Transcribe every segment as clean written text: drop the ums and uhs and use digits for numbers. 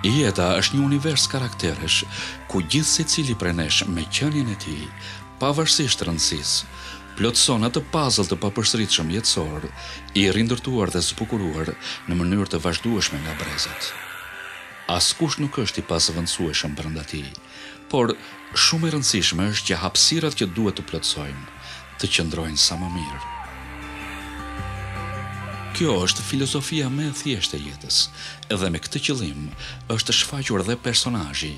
Jeta është një univers karakteresh ku gjithsecili prej nesh me qenien e tij, pavarësisht rëndësisë, plotëson atë pazëll të papërsëritshëm jetësor, i rindërtuar dhe zbukuruar në mënyrë të vazhdueshme nga brezat. Askush nuk është i pazëvendësueshëm brenda tij, por shumë e rëndësishme është që hapësirat që duhet të plotësojmë, të qëndrojnë sa më mirë. Kjo është filozofia më e thjeshtë e jetës, dhe me këtë qëllim është shfaqur dhe personazhi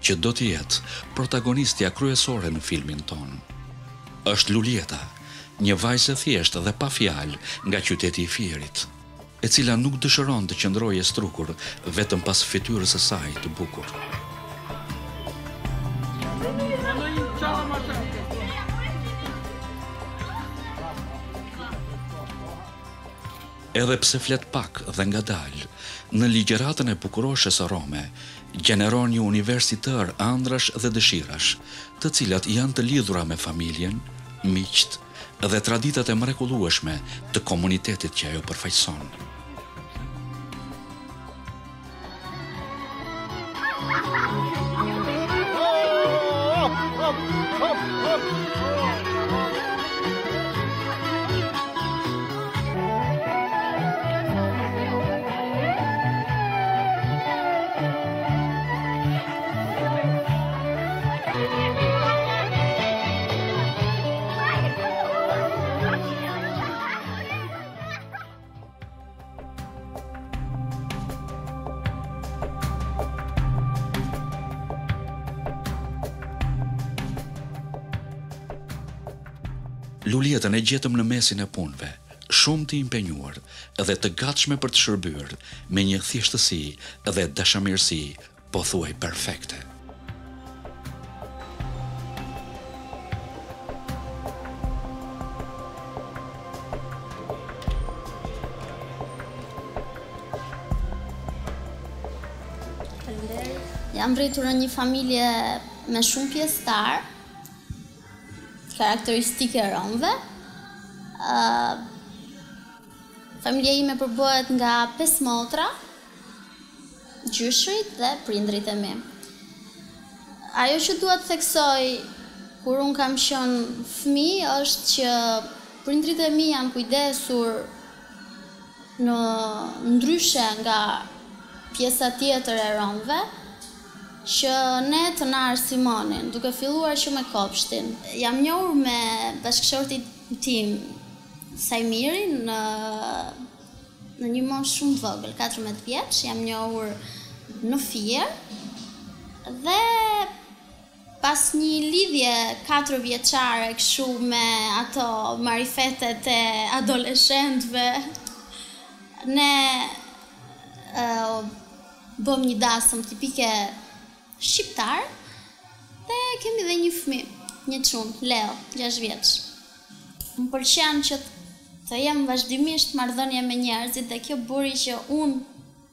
që do të jetë protagonistja kryesore në filmin tonë. Është Luljeta, një vajzë e thjeshtë dhe pa fjalë nga qyteti i Fierit. e cila nuk dëshiron të qëndrojë e strukur vetëm pas fytyrës së saj të bukur. Edhe pse flet pak dhe ngadalë, në ligjëratën e bukuroshes rome, gjeneron një univers i tërë ëndrrash dhe dëshirash, të cilat janë të lidhura me familjen, miqtë, dhe traditat e mrekullueshme të komunitetit që ajo përfaqëson. Luljetën e gjetëm në mesin e punëve, shumë të impenjuar dhe të gatshme për të shërbyer me një thjeshtësi dhe dashamirësi pothuaj perfekte. Jam rritur në një familje me shumë pjesëtarë, karakteristike e romëve. Familja ime përbëhet nga 5 motra, gjyshërit dhe prindërit e mi. Ajo që dua të theksoj kur unë kam qenë fëmijë është që prindërit e mi janë kujdesur në ndryshe nga pjesa tjetër e romëve, që ne të na arsimonin, duke filluar që me kopshtin. Jam njohur me bashkëshortin tim, Sajmirin, në Në një moshë shumë të vogël, 14 vjeç, jam njohur në Fier dhe pas një lidhje 4 vjeçare kështu me ato marifetet e adoleshentëve, ne uh, bëmë një dasëm tipike shqiptare dhe kemi dhe një fëmijë, një çun, Leo, 6 vjeç. Më pëlqen që të jem vazhdimisht marrëdhënie me njerëzit dhe kjo bëri që unë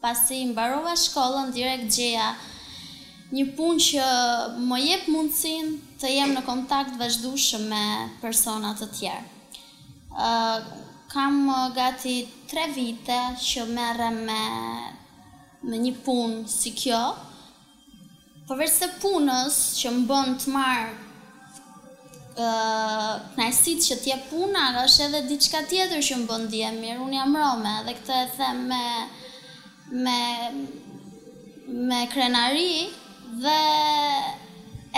pasi mbarova shkollën direkt gjeja një punë që më jep mundësinë të jem në kontakt vazhdueshëm me persona të tjerë. Kam gati 3 vite që merrem me me një punë si kjo Përveç se punës që më bën të marr kënaqësitë që të jep puna, është edhe diçka tjetër që më bën ndihem mirë. Unë jam rome dhe këtë e them me me me krenari dhe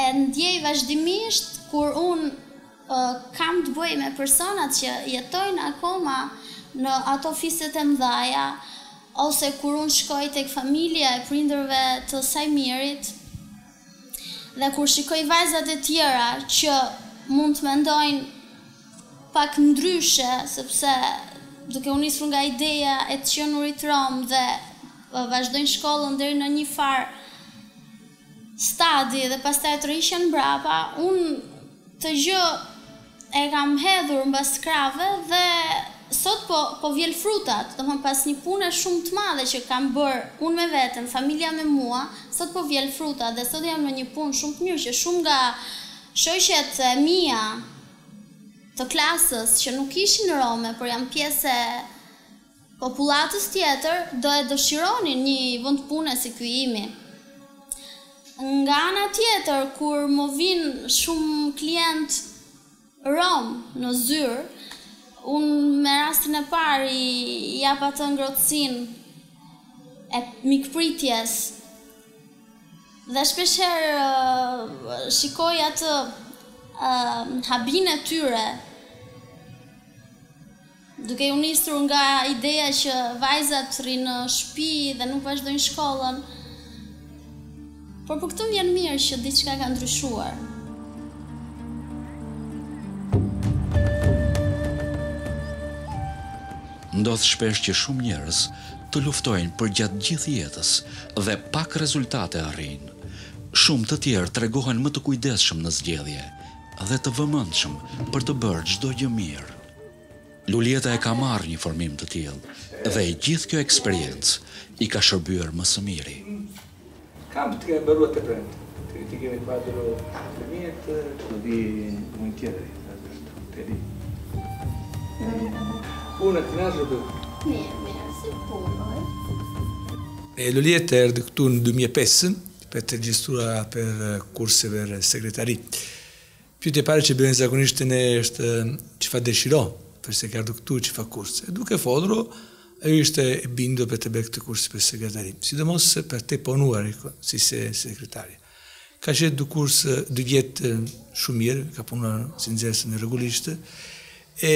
e ndjej vazhdimisht kur unë kam të bëj me personat që jetojnë akoma në ato fiset e mëdhaja, ose kur unë shkoj tek familja e prindërve të Sajmirit dhe kur shikoj vajzat e tjera që mund të mendojnë pak ndryshe, sepse duke u nisur nga ideja e të qenurit rom dhe vazhdojnë shkollën deri në një farë stadi dhe pastaj tërhiqen mbrapa, unë këtë gjë e kam hedhur mbas krahëve dhe sot po po vjel frutat, domethënë pas një pune shumë të madhe që kam bërë unë me veten, familja me mua, sot po vjel frutat dhe sot jam në një punë shumë të mirë që shumë nga shoqet e mia të klasës që nuk ishin rome, por janë pjesë e. popullatës tjetër do e dëshironin një vend pune si ky imi. Nga ana tjetër, kur më vijnë shumë klientë romë në zyrë, unë me rastin e parë i jap atë ngrohtësinë e mikpritjes dhe shpeshherë shikoj atë habinë e tyre Duke u nisur nga ideja që vajzat rrinë në shtëpi dhe nuk vazhdojnë shkollën. Por për këtë më vjen mirë që diçka ka ndryshuar. Ndodh shpesh që shumë njerëz të luftojnë përgjatë gjithë jetës dhe pak rezultate arrijnë. Shumë të tjerë tregohen më të kujdesshëm në zgjedhje dhe të vëmendshëm për të bërë çdo gjë mirë. Luljeta e ka marrë një formim të tillë dhe e gjithë kjo eksperiencë i ka shërbyer më së miri. Kam të kemi mbaruar të premte. Të kemi patur fëmijët, do vi muajin tjetër, të ri. Punë të nashë do. Mirë, mirë, si punë. E Luljeta erdhi këtu në 2005 për të regjistruar për kurse për sekretari. Pyetja e parë që bëjnë zakonisht te ne është çfarë dëshiron, përse ke ardhur këtu, çfarë kurse. E duke folur, ajo ishte e bindur për të bërë këtë kurs për sekretari, sidomos për të punuar si sekretare. Ka qenë dy kurs, dy vjet shumë mirë, ka punuar si nxënëse rregullisht, e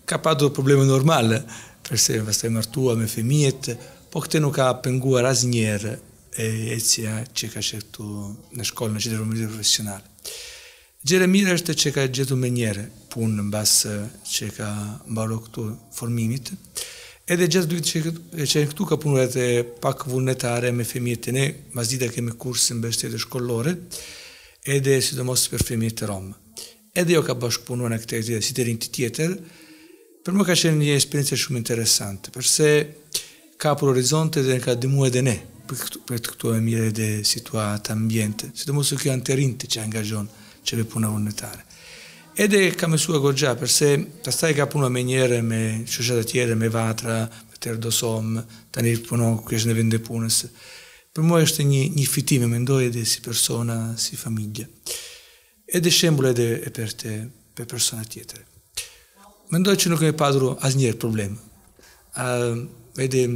ka patur probleme normale, përse pastaj martua me fëmijët, po këtë nuk ka penguar asnjëherë e ecja që ka qenë këtu në shkollë në qendër formimit profesional. Gjëra e mirë është që ka gjetur menjëherë punë mbas që ka mbaruar këtu formimit. Edhe gjatë dy që qenë këtu ka punuar edhe pak vullnetare me fëmijët e ne, masdita kemi kurse mbështetje shkollore, edhe sidomos për fëmijët romë. Edhe jo ka bashkëpunuar në këtë aktivitet si të rinj të tjetër, për mua ka qenë një eksperiencë shumë interesante, përse ka hapur horizonte dhe ka ndihmuar edhe ne për të për të kuptuar më mirë edhe situata, ambiente, sidomos kjo janë të rinjtë që angazhon që me puna vullnetare. Edhe ka mësuar goxha, përse pastaj ka punuar menjëherë me shoqata tjera, me Vatra, me Terdosom, tani punon ku është në vendin e punës. Për mua është një një fitim, mendoj edhe si persona, si familje. Edhe shembull edhe e për të për persona tjetër. Mendoj që nuk kemi patur asnjëherë problem. Ë edhe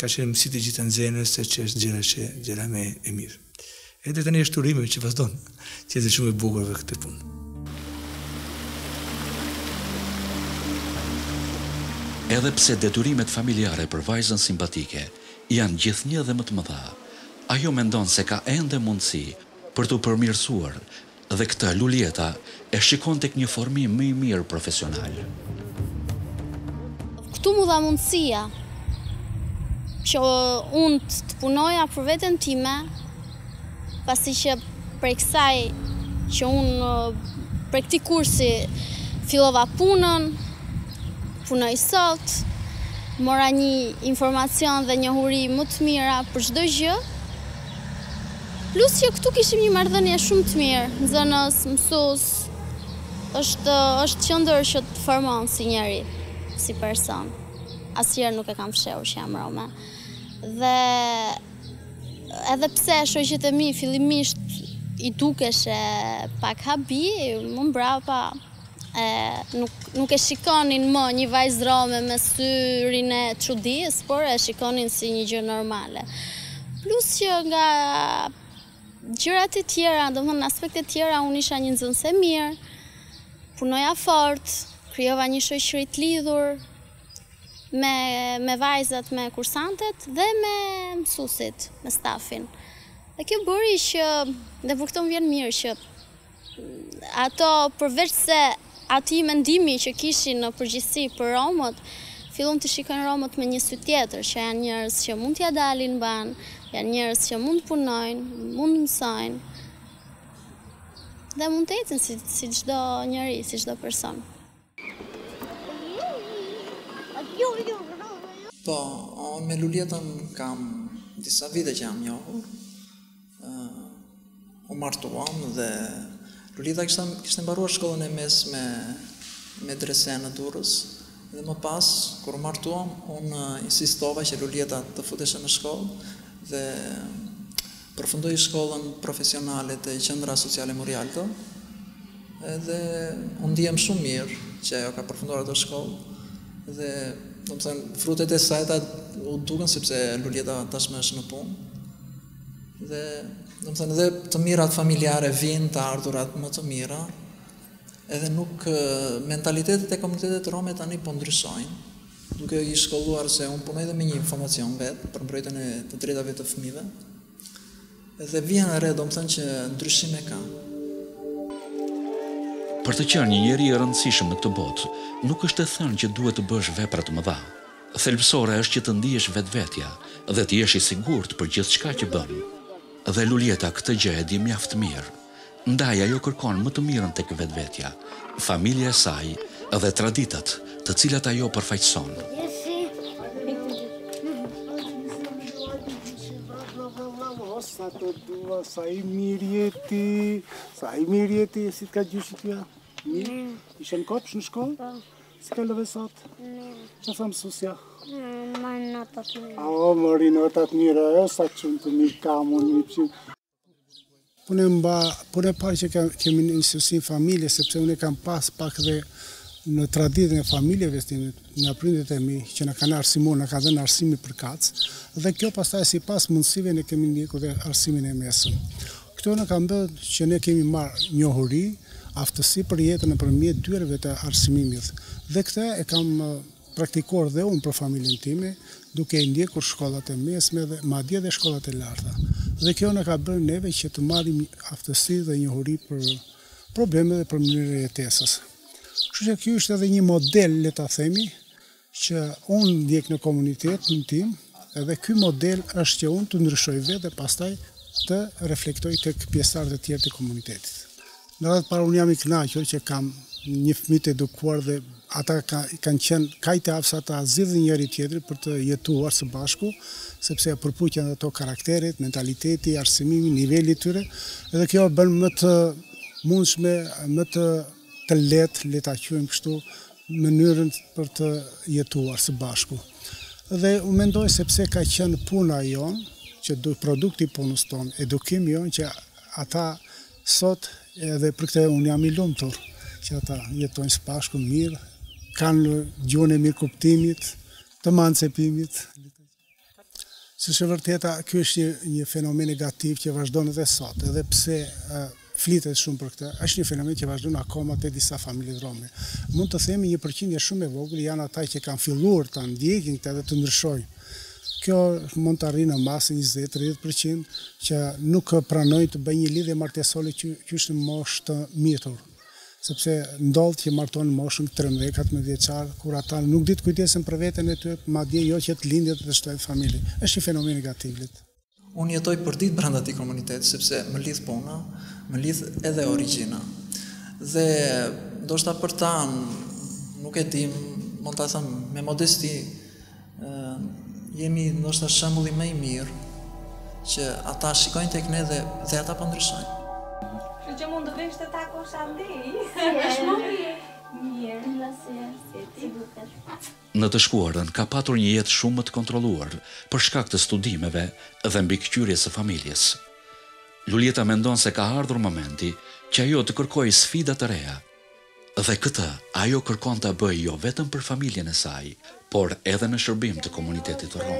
ka qenë si të gjitha nxënës që është gjëra që gjëra më e mirë. Edhe tani është urime që vazhdon, që është shumë e bukur për këtë punë. Edhe pse detyrimet familjare për vajzën simpatike janë gjithnjë dhe më të mëdha, ajo mendon se ka ende mundësi për t'u përmirësuar dhe këtë Luljeta e shikon tek një formim më i mirë profesional. Këtu m'u dha mundësia që unë të punoja për veten time, pasi që prej kësaj që unë prej këtij kursi fillova punën, punoj sot, mora një informacion dhe njohuri më të mira për çdo gjë, Plus që këtu kishim një marrëdhënie shumë të mirë, nxënës, mësues, është është qendër që të formon si njeri, si person. Asnjëherë nuk e kam fshehur që jam rome. Dhe edhe pse shoqet e mi fillimisht i dukeshe pak habi, më mbrapa e, nuk, nuk e shikonin më një vajzë rome me syrin e çudisë, por e shikonin si një gjë normale. Plus që nga gjërat e tjera, domethënë aspektet e tjera, unë isha një nxënëse e mirë, punoja fort, krijova një shoqëri të lidhur me me vajzat, me kursantet dhe me mësuesit, me stafin. Dhe kjo bëri që, dhe për këtë më vjen mirë që Ato përveç se atij mendimi që kishin në përgjithësi për romët, filluan të shikojnë romët me një sy tjetër, që janë njerëz që mund t'ia dalin mbanë, janë njerëz që mund të punojnë, mund të mësojnë dhe mund të ecin si si çdo njeri, si çdo person. Po, unë me Luljetën kam disa vite që jam njohur. U martuam dhe Luljeta kishte kishte mbaruar shkollën e mesme medrese në Durrës Dhe më pas, kur u martuam, unë insistova që Luljeta të futeshe në shkollë dhe përfundoi shkollën profesionale te Qendra Sociale Murialdo. Edhe unë ndihem shumë mirë që ajo ka përfunduar atë shkollë dhe domethënë frutet e saj ta u dukën sepse Luljeta tashmë është në punë. Dhe domethënë edhe të mirat familjare vijnë, të ardhurat më të mira, edhe nuk mentalitetet e komunitetet rome tani po ndryshojnë, duke i shkolluar se unë punoj edhe me një fondacion vetë për mbrojtjen e të drejtave të fëmijëve. Edhe vihen re, domethënë që ndryshime ka. Për të qenë një njeri i rëndësishëm në këtë botë, nuk është e thënë që duhet të bësh vepra të mëdha. Thelbësore është që të ndihesh vetvetja dhe të jesh i sigurt për gjithçka që bën. Dhe Luljeta këtë gjë e di mjaft mirë. Ndaj ajo kërkon më të mirën tek vetvetja, familja e saj dhe traditat, të cilat ajo përfaqëson. Sa të dua, sa i mirë je ti, sa i mirë je ti, si të ka gjyshi ty a? Mirë? Ishe në kopsht në shkollë? Po. Si kalove sot? Mirë. Ça tha mësusja? Mori nota të mira. O, mori nota të mira, e, sa çun të mirë kam unë, mi pëqim. Punë mba, punë e parë që kemi në institucion familje, sepse unë e kam pas pak dhe në traditën e familjeve time, nga prindët e mi, që na kanë arsimuar, na kanë dhënë arsimin përkatës, dhe kjo pastaj sipas mundësive ne kemi ndjekur dhe arsimin e mesëm. Këto na kanë bërë që ne kemi marrë njohuri, aftësi për jetën nëpërmjet dyerve të arsimimit. Dhe këtë e kam praktikuar dhe unë për familjen time, duke i ndjekur shkollat e mesme dhe madje dhe shkollat e larta. Dhe kjo na ka bërë neve që të marrim aftësi dhe njohuri për probleme dhe për mënyrën e jetesës. Kështu që kjo është edhe një model, le ta themi, që unë ndjek në komunitetin tim, edhe ky model është që unë të ndryshoj vetë dhe pastaj të reflektoj tek pjesëtarët e tjerë të komunitetit. Në radhë të parë unë jam i kënaqur që kam një fëmijë të edukuar dhe ata ka, kanë qenë kaq të aftë sa ta zgjidhin njëri tjetrin për të jetuar së bashku, sepse përpuqen ato karakteret, mentaliteti, arsimimi, niveli i tyre, edhe kjo e bën më të mundshme, më të të lehtë, le ta quajmë kështu, mënyrën për të jetuar së bashku. Dhe unë mendoj sepse ka qenë puna jonë, që du produkti i punës tonë, edukimi jonë që ata sot edhe për këtë unë jam i lumtur që ata jetojnë së bashku mirë, kanë gjuhën e mirëkuptimit, të emancipimit. Se është e vërteta, ky është një, një fenomen negativ që vazhdon edhe sot, edhe pse flitet shumë për këtë, është një fenomen që vazhdon akoma te disa familje rome. Mund të themi një përqindje shumë e vogël janë ata që kanë filluar ta ndjekin këtë dhe të ndryshojnë. Kjo mund të arrijë në masën 20-30% që nuk pranojnë të bëjnë një lidhje martesore që qysh në moshë të mitur. Sepse ndodh që martohen në moshën 13, 14 vjeçar, kur ata nuk di të kujdesen për veten e tyre, madje jo që të lindin dhe të shtojnë familje. Është një fenomen negativ. Unë jetoj përditë brenda atij komuniteti sepse më lidh puna, më lidh edhe origjina. Dhe ndoshta për ta nuk e di, mund ta them me modesti, jemi ndoshta shembulli më i mirë që ata shikojnë tek ne dhe dhe ata po ndryshojnë. Kështu që mund të vesh të takosh andej. Është më mirë. Mirë, si si ti dukesh. Në të shkuarën ka patur një jetë shumë më të kontrolluar për shkak të studimeve dhe mbikëqyrjes së familjes. Luljeta mendon se ka ardhur momenti që ajo të kërkojë sfida të reja Dhe këtë ajo kërkon ta bëjë jo vetëm për familjen e saj, por edhe në shërbim të komunitetit rom.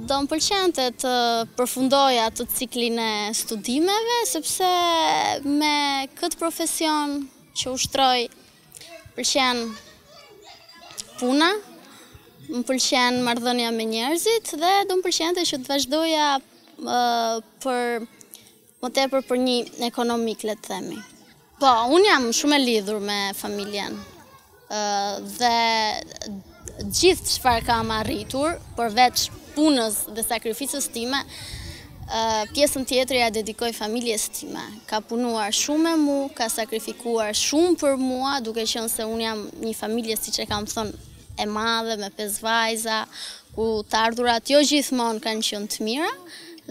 Do më pëlqente të përfundoja atë ciklin e studimeve, sepse me këtë profesion që ushtroj Pëlqen puna, më pëlqen marrëdhënia me njerëzit dhe do më pëlqente që të vazhdoja për më tepër për një ekonomik, le të themi. Po, unë jam shumë e lidhur me familjen dhe gjithë çfarë kam arritur, përveç punës dhe sakrificës time, pjesën tjetër ia dedikoj familjes time. Ka punuar shumë me mu, ka sakrifikuar shumë për mua, duke qenë se unë jam një familje, siç e kam thënë, e madhe, me pesë vajza, ku të ardhurat jo gjithmonë kanë qenë të mira,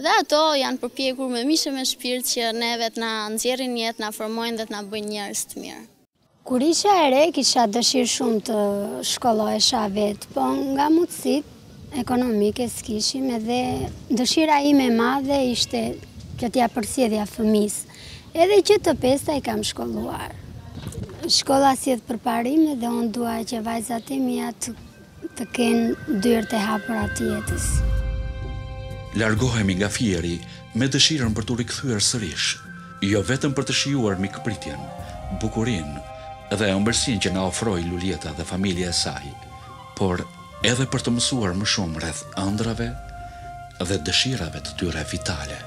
Dhe ato janë përpjekur me mish e me shpirt që neve të na nxjerrin në jetë, të na formojnë dhe të na bëjnë njerëz të mirë. Kur isha e re kisha dëshirë shumë të shkollohesha vetë, po nga mundësitë ekonomike s'kishim edhe dëshira ime e madhe ishte që t'ia përcjellja fëmijës. Edhe që të pesta i kam shkolluar. Shkolla sjell përparim edhe unë dua që vajzat e mia të të kenë dyert e hapura të jetës. Largohemi nga Fieri me dëshirën për t'u rikthyer sërish, jo vetëm për të shijuar mikpritjen, bukurinë dhe ëmbëlsinë që na ofroi Luljeta dhe familja e saj, por edhe për të mësuar më shumë rreth ëndrrave dhe dëshirave të tyre vitale.